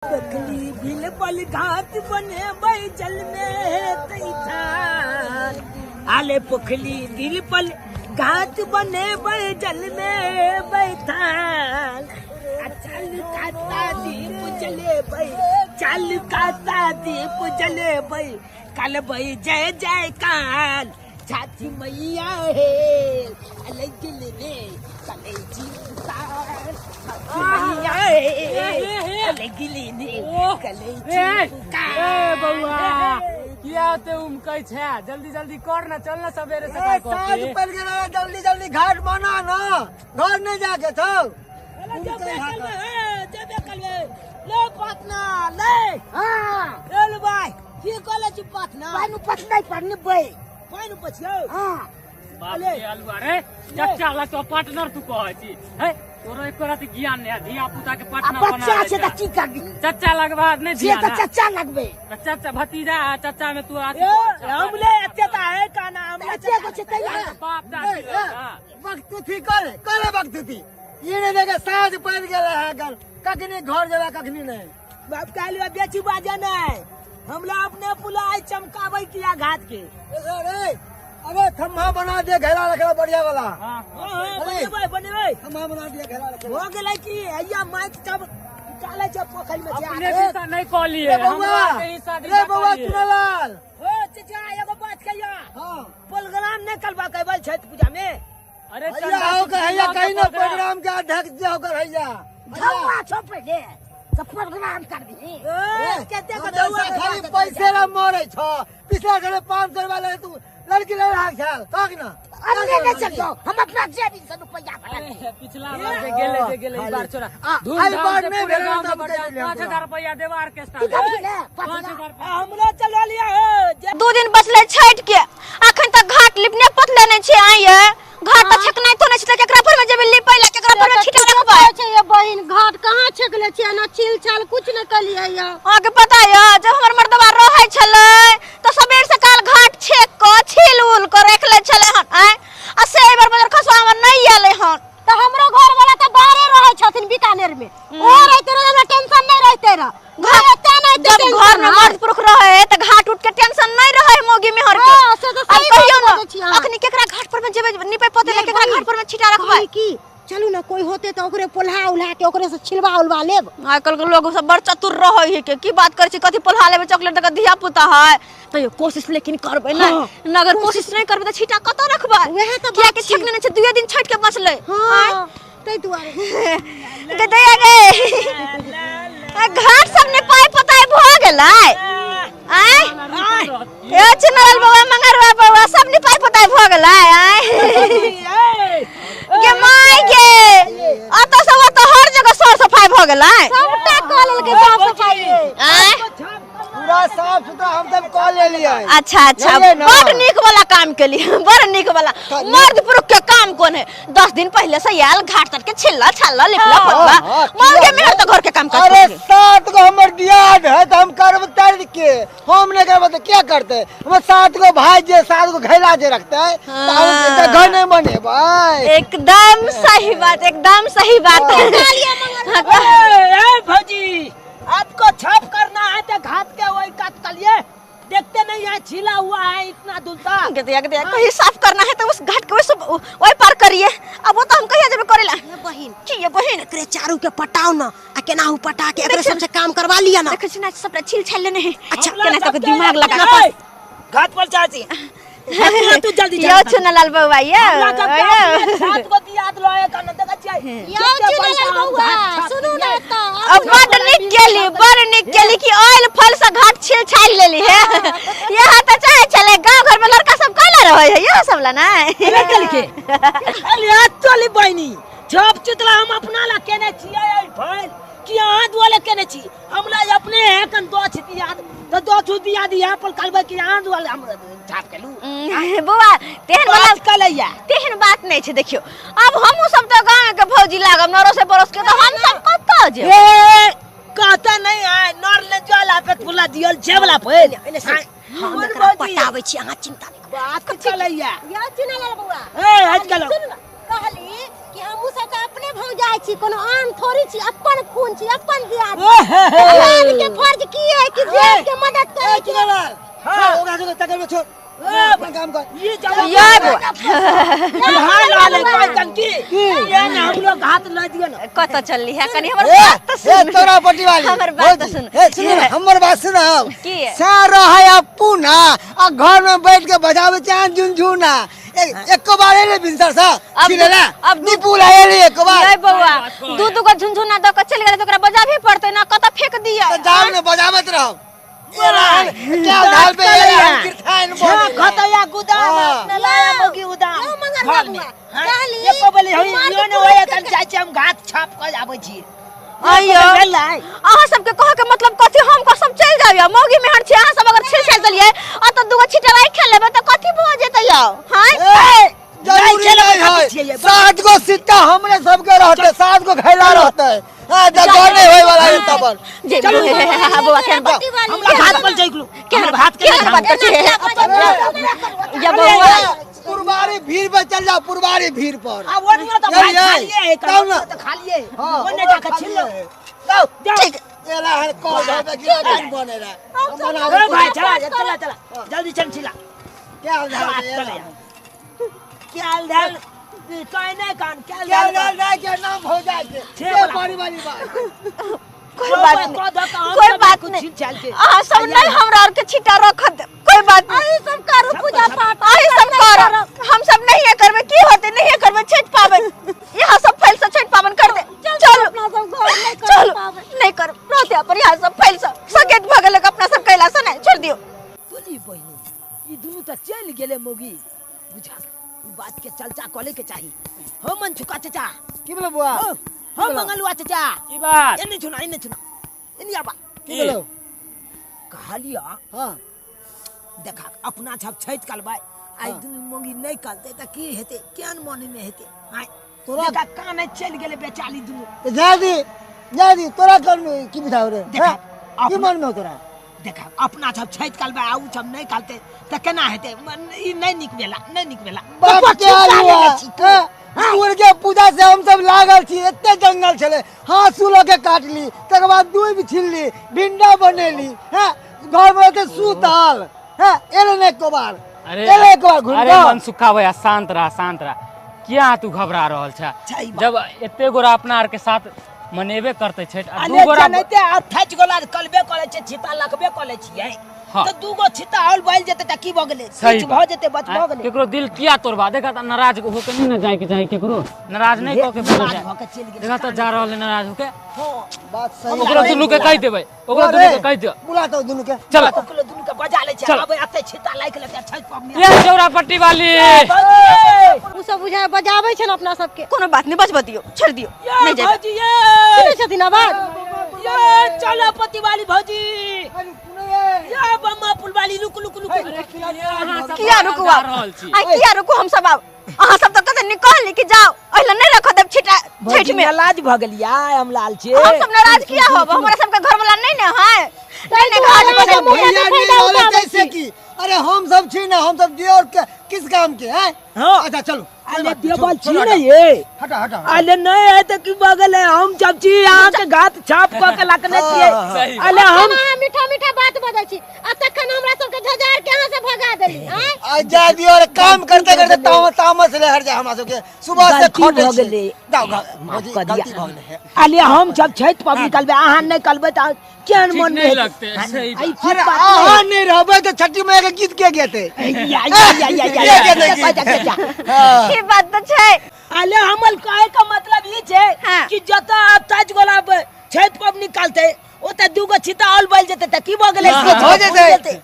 Buckley bill बल घात बने जल में तैथान आले पोखली दिल पल घात बने जल में बैठान चल काता दीप जले बई चल काता दीप जले बई कल बई जय जय काल छाती मैया हे अलग रे कले जी मैया हे अलग रे कले जी ए बउआ किया ते उमकै छै जल्दी जल्दी कर ना चल ना सवेरे सकाळ साँझ पड़ गेल जल्दी जल्दी घाट बना ना घर नहीं जाके छौ जेबे कलवे ले पटना ले हां ए भाई की कहले छी पटना पानि पछनै पड़ने बै पानि पछियौ हां बाप रे अलुआ रे चच्चा ला तो पार्टनर तू कहै छी है तोरो एको रात ज्ञान नहीं है धिया पुता के पार्टनर बना बच्चा छै त की करबी चच्चा लगबा नहीं से धिया त चच्चा लगबे चच्चा भतीजा चच्चा में तू आ हमले एते त है का नाम एते को छै तैयार बाप दादी वक्त थी करे करे वक्त थी ये नहीं देखे साँझ पड़ गेल है गल कखनी घर जेबा कखनी नहीं बाप कहलियो बेची बाजे नहीं हमला अपने पुलाई चमकाबै किया घाट के अरे अरे खम्भा बना दे घेरा रखला बढ़िया वाला हां बनेबै बनेबै खम्भा बना दिए घेरा रखला हो गेलै की हैया माइक सब निकालै छै पोखरि में अपने हिस्सा नहीं कहलिए हमरा के हिस्सा रे बउआ चुनालाल ओ चचा एगो बात कहियो हां प्रोग्राम नहीं करबा कहबै छठ पूजा में अरे चंदा हो के हैया कहीं ना प्रोग्राम के अध्यक्ष जे होकर हैया धौआ छो पहिले त प्रोग्राम करबी ए केते के धौआ खाली पैसे ला मरे छ पिछला घरे 500 रुपया ले तू लड़की ले रहा छल तक ना अरे नहीं चल हम अपना जेबी से रुपया भरा पिछला बार जे गेले ई बार छोरा धूमधाम से पूरे गांव में 5000 रुपया देवा ऑर्केस्ट्रा के हमरो चलो लिया हो 2 दिन बचले छठ के अखन तक घाट लिपने पतले नहीं छे आइए घाट त छेकनाइ तो नहीं छै केकरा पर में जेबे लिपै ला केकरा पर में छिटा रखबै छै ये बहिन घाट कहां छेकले छै ना छिल छाल कुछ न कलिए या अहाँ के पता य जब हमर मर्दवा रहै छलै त सबेर सकाल घाट छेक क छिल उल क रख ले छलै हन आय आ से एहि बेर बजर खसुआ हमर नहीं आले हन त हमरो घर वाला त बाहरे रहै छथिन बीकानेर में ओ रहते रहे हमरा टेंशन नहीं रहते रह घर एते नहीं जब घर में मर्द पुरुष रहे त घाट उठ के टेंशन नहीं रहे मोगी में हर के हां से त सही कहियो बात बोलै छी ना अहाँ। अखनी केकरा घाट पर में जेबे निपै पोते ला केकरा घाट पर में छिटा रखबै कहली की चलू ना कोई होते त ओकरे पोल्हा उल्हा के ओकरे से छिलवा उलवा लेब आजकल के लोग सब बड़ चतुर रहै है के की बात करै छी कथी पोल्हा लेबै चॉकलेट दऽ के धिया पुता है तैयो कोशिश लेकिन करबै ना न अगर कोशिश नहीं करबै त छिटा कतऽ रखबै वएह तऽ किया बात के छै। छेकने नहि छै दुए दिन छठि के बचलै हां तै दुआरे गे दैया गे घाट सब ने पाई पताई भऽ गेलै आय ए चुनल बउआ मंगरवा बउआ सब ने पाई पताई भऽ गेलै आय गे माय गे अतऽ सब ओतऽ हर जगह सर सफाई भऽ गेलै सबटा कऽ लेलकै साफ सफाई आय पूरा साफ सुथरा हम सब कऽ लेलियै अच्छा अच्छा बड़ नीक वाला काम केली बड़ नीक वाला मर्द पुरुष के काम कोन है 10 दिन पहले से आयल घाट तट के छिल्ला छाला लिपला पोतला मौल के मेहर तो घर के काम काज अरे करके। 7 गो हमर दियाद है तो हम करब तर के हम नहीं करब तो क्या करते हमर 7 गो भाई जे 7 गो घैला जे रखते तो हम घर नहीं बनेबै एकदम सही बात एकदम सही बात ए भौजी आपको छाप करना है तो घाट के वही काट कलिए देखते नहीं है छिला हुआ है इतना दुलता गदिया गदिया कहीं साफ करना है तो उस घाट के वही पार करिए अब वो तो हम कहिया जेबे करेला ये बहिन की ये बहिन एकरे चारू के पटाओ ना आ केनाहू पटा के एकरे सबसे काम करवा लिया ना देखै छी ना सबटा छिल छाल लेने है अच्छा केना तक दिमाग लगा के घाट पर चाची तू जल्दी यो चुनलाल बउआ यो सात गो दियाद लए कन देखै छियै यो चुनलाल बउआ सुनू ना त अब बड़ नीक केली बड़ नीक केली कि ऑयल फल से घाट छिल छाल लेली है यहाँ त चाहे छले गांव घर में लड़का सब कैला रहै है यह सब ला ना के अरे चली बहिनी जब चितला हम अपना ला केने छियै ऑयल फल कि अहाँ दुआले केने छी हमरा अपने है कन दो छी दियाद त दो छु दियाद यहाँ पर कहबै कि अहाँ दुआले हम छाप केलू बउआ तेहन वाला कलैया तेहन बात नहीं छै देखियो अब हमहू सब त गांव के भौजी लागब नरो से पड़ोस के त हम सब कतऽ जेब ए कहता नहीं है नर ले जल आपे पुला दियल जेबला पहिल हम एकरा पटाबै छी अहाँ चिंता नहीं बात चलैया यो चुनलाल बउआ ए आजकल सुनू ना कहली कि हमहू सब त अपने भौजाई छी, कोनो आन थोड़ी छी, अपन खून छी, अपन दियाद। दियाद के फर्ज की है कि दियाद के मदद करे के। हां, ओकरा के तकर में छोड़, अपन काम कर। ये जब ये बौआ। हां लाल कोई कंकी ये ना हम लोग हाथ ल दियो ना। कतऽ चलली है? कनी हमर ए, बात तऽ ए, सुन। तोरा पटी वाली हमर बात तऽ सुन। ए, सुन ना, हमर बात सुन। अब की? सा रहे अब पूना आ घर में बैठ के बजावे चान झुनझुना। एको बार एले बिनसर सा अब छिलेला अब निपुल आएले एको बार। ये बौआ, दू दू गो झुनझुना दऽ के चलि गेलै तऽ ओकरा बजाबे पड़तै ना, कतऽ फेंक दिया? त जाओ ने, बजावत रहो। क्या ढाल पे एले हम गिरथाइन बोले खतया गुदाम हाँ। अपने लाया मोगी उदाम यौ मंगल घर बबुआ, में। हाँ, कहली, एको बोली हम मर्द यो ने पुरुष होया के तन चाची हम घात छाप के आबै छी। अइयो। भेलै। अहाँ सबके कह के मतलब कथी? हम कसम चलि जाबिया, मौगी मेहर छी। अहाँ सब अगर छिल छाल देलियै आ तऽ दूगो छिटा राखि लेबै तऽ कथी भऽ जेतै यौ? हाँ, ए, जरूरी नहीं नहीं खाते है। छियै ये। सात गो सिक्का हमरे सबके रहते, सात गो घैला रहते। हां, जब घर नहीं होय वाला है तब जे बौआ, केहन बात हमरा घात पर जाइकलू, केहन हमरा भात के केहन बात करै छी या बौआ? पुरबारी भीड़ पर चल जाओ, पुरबारी भीड़ पर। आ वो नहीं तो यही भात है। खालिए है। तब ना। तो खालिए। हाँ, वो नहीं वो जाके छीन लो। खालिए है। जाओ जाओ। ठीक। एला हर कॉल घर पे गिरा के बने रहा हम बनावे। ए भाई, चला चला चला, जल्दी चल छिला। क्या हाल बात है? चले यार। क्या हाल धाल काय नहीं कान क्या क्या हाल हाल है? क्या नाम हो जाए के छे ये बोला। बड़ी बड़ी बात। कोई बात नहीं, कोई बात नहीं। अहाँ सब नहीं हमरा आर के छिटा रखत, कोई बात नहीं। अहीं सब करू पूजा पाठ। अहीं सब करब, हम सब नहीं करबै। की होतै नहीं करबै छठि पाबनि? यहाँ सब फैल से छठि पाबनि कर दे। चलू। अपना सब घर नहीं कर चलू। पाबै। नहीं करब, रहते अपन यहाँ सब फैल से सकेत भऽ गेलक अपना सब कैला से। नहीं, छोड़ दियौ। बोली बहिनी, ई दुनू तऽ चलि गेलै मौगी बुझा। ई बात के चर्चा करे के चाही। हो मन छुका चाचा। की बोलो बुआ? हो हो मंगलुआ चाचा। की बात? एने छुना, एने छुना, एने आबा। की बोलो? कहलिया। हां। देखा, अपना छप छठि करबै, आइ दुनू मौगी नहीं करतै तऽ की हेतै? केहन मन में हेतै? आइ तोरा- देखा, काने चलि गेलै बेचारी दुनू। तो जा दी, जा दी। तोरा कर की बुझाओ रे? देखा, हैं? की मन में हो तोरा? देखा, अपना सब छठि करबै आ उ सब नहीं करतै तऽ केना हेतै? ई नहीं नीक भेला, नहीं नीक भेला। बाप तो के आलुआ, छी तू। हैं? सूर्य के पूजा से हम सब लागल छी। एते जंगल छले, हाँसू लऽ के काटली, तकर बाद दूबि छिलली, भिंडा बनेली। हैं, घर में के सुतल हैं। एले ने एको बार? अरे, एले एको बार घुमि अरे कऽ? मनसुखा भैया, शांत रह, शांत रह। किया तू घबरा रहल छ? छै बात। जब एते गोरा अपना आर के साथ मनेबे करते छठि आ दू अरे गोरा जनैते 28 गोला कलबे करै छै, छिता लखबे करै छियै। हाँ। तऽ दू गो छिता और बढ़ि जेतै तऽ की भऽ गेलै? सही किछु भऽ जेतै, बच भऽ गेलै। केकरो दिल किया तोड़बा? देखा तऽ, नाराज होके नहीं ना जाए के चाही। केकरो नाराज नहीं कऽ के बोलल नाराज जाए। भऽ के चलि गेलै। देखा तऽ, जा रहल है नाराज होके। बात सही। ओकरो दुनू के कहि देबै, ओकरो दुनू के कहि दियौ। बुला तो दुनू के। चल। ओकरो दुनू के बजा लै छै। चल। आबै एते छिता लागि लेतै छठि पबनी। ये चौरा पट्टी वाली। ओ सब बुझाय बजाबै छै ने अपना सबके। कोनो बात नहीं, बजबऽ दियौ, छोड़ि दियौ। नहीं जेबै। भौजी ये। सुनै छथिन आवाज? ये चलो पति वाली भौजी, ये बम्मा पुल वाली, रुक रुक रुक। किया रुकू जा आब? रहल छी। आइ किया रुकू हम सब आब? अहाँ सब तऽ कतऽ निकल कि जाओ, एहिला नहीं रखऽ देब छिटा छठि में। नाराज भऽ गेलियै? हम लाल छी। हम सब नाराज किया होब? हमरा सबके घर वाला नहीं ने है, नहीं ने घर दुआरे बनल। भैया भैया नहीं फायदा रहले उठाबै तैसे की? अरे हम सब छी ना, हम सब दियोर के किस काम के हैं? हाँ। अच्छा चलो, कोई अरे बात नहीं, देवल छोड़ो, छी हटाओ। ने ये। हटा हटा। अरे नहीं है तो की बगल है, हम जब छी अहाँ के घात छाप कऽ के लखने छियै। सही। अरे हम अहाँ मीठा मीठा बात बजै छी आ तखन हमरा सबके झजार के अहाँ से भगा देली आँय? आ जा दियो। अरे काम करते करते तामस ले हट जाए हमरा सबके। सुबह से गलती खटे भऽ छी। गेलै। जाओ घर। माफ भौजी, कऽ दिया। गलती भऽ गेलै। अरे हम जब छठि पबनी करबै, अहाँ नहीं करबै तऽ केहन ठीक मन में नहीं हेतै? लगते, सही आई बात। ठीक अरे बात अहाँ नहीं रहबै तऽ छठी मैया के गीत के गेतै? नहीं। या या या या या के गेतै या, गीत? जा, जा, जा। हाँ। ई बात तऽ छै। अरे हमर कहे का मतलब ई छै हाँ। कि जतऽ 28 गोला छठि पबनी निकालतै, ओतऽ दूगो छिता और बढ़ि जेतै तऽ की भऽ गेलै? हाँ, भऽ जेतै।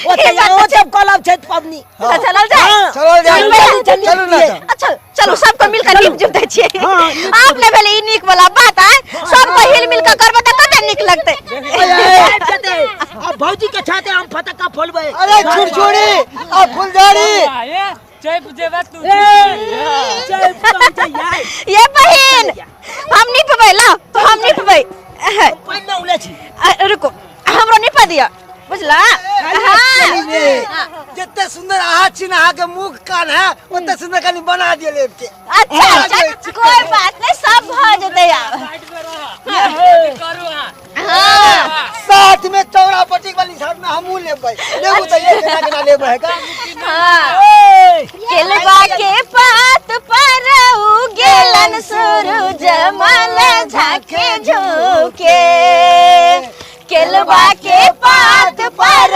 ओतऽ ई बात तऽ ओतऽ कलब छठि पबनी। तऽ चलल जाय। हाँ। चलल जाय। चलू, चलू, चलू ना तऽ। अच्छा चलू, सबके मिलकर नीप जुप दै छियै। हाँ, नीप आब नहि भेलै ई नीक वाला बात। आय सबके हिल मिल कऽ करबै तऽ कते नीक लगतै। आबि जेतै। आ भौजी के छाते हम फटक्का फोड़बै। अरे छुरछुरी आ फुलझड़ी। ये चैप जेबे तू। ए, चल, चल, चल, यार। ये बहिन, हम निपबै, लाओ हम निपबै। पानि मे उलै छी। रुको, हमरो निपा दिअ, बुझला? हाँ। जते सुंदर अहाँ छी ना, अहाँके मुख कान है, ओते सुंदर कनि बना दिअ लेब के। अच्छा अच्छा, कोई बात नहीं, सब भ जेतै आब। साइड में रह, करू अहाँ। हाँ। साथ में चौड़ा पट्टी वाली साथ में हमहूँ लेबै, लेबू तऽ ये केना केना लेबै है का? हाँ। केलवा के पात पर उगेलन सूरज मल झाके झुके, केलवा के पात पर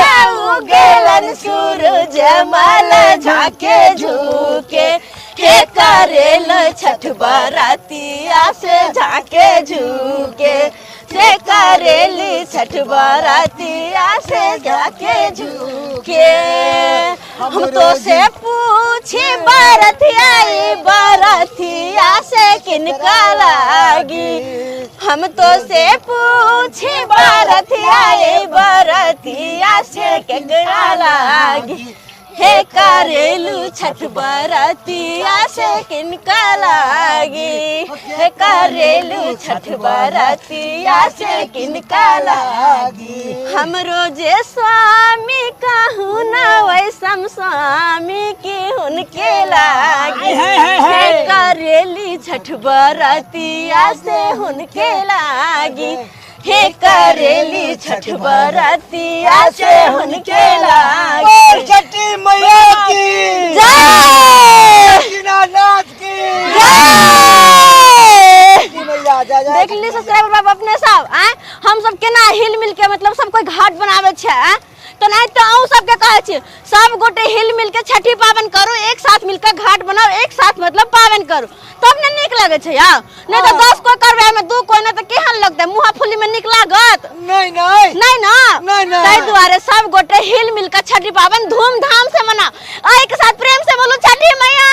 उगेलन सूरज मल झाके झुके, हे करेल छठ बरातिया से झाके झुके, से करेली छठ बरातिया से झाके झुके। हम तो से पूछी बरथिया, बरथिया से किनका लागी, हम तो से पूछी बरथिया, बरथिया से केकरा लागी, हे करेलू छठ बरतिया से किनका लागी, हे करेलू छठ बरतिया से किनका लागी। हम रोजे स्वामी कहूँ ना वैसम स्वामी की उनके लागी, हे करेली छठ बरतिया से उनके लागी, हे करेली छठ बरतिया से उनके लागी। छठी मैया की जय, दीनानाथ की जय। छठी मैया जय जय। देख ली सब्सक्राइबर बाप अपने सब आय, हम सब केना हिल मिल के मतलब सब कोई घाट बनावे छै आय? तो नहीं तो अहूँ सबके कहै छी सब गोटे हिल मिल के छठी पावन करू, एक साथ मिलके घाट बनाओ, एक साथ मतलब पावन करू, तब ने नीक लगे छै यार। नहीं तो 10 कोई करबै में 2 कोई नहीं तो केहन लगतै, मुँह फुली में नीक लागत नहीं नहीं नहीं ना। नहीं, नहीं। ताहि दुआरे सब गोटे हिल मिल के छठी पावन धूमधाम से मनाओ, एक साथ प्रेम से बोलू छठी मैया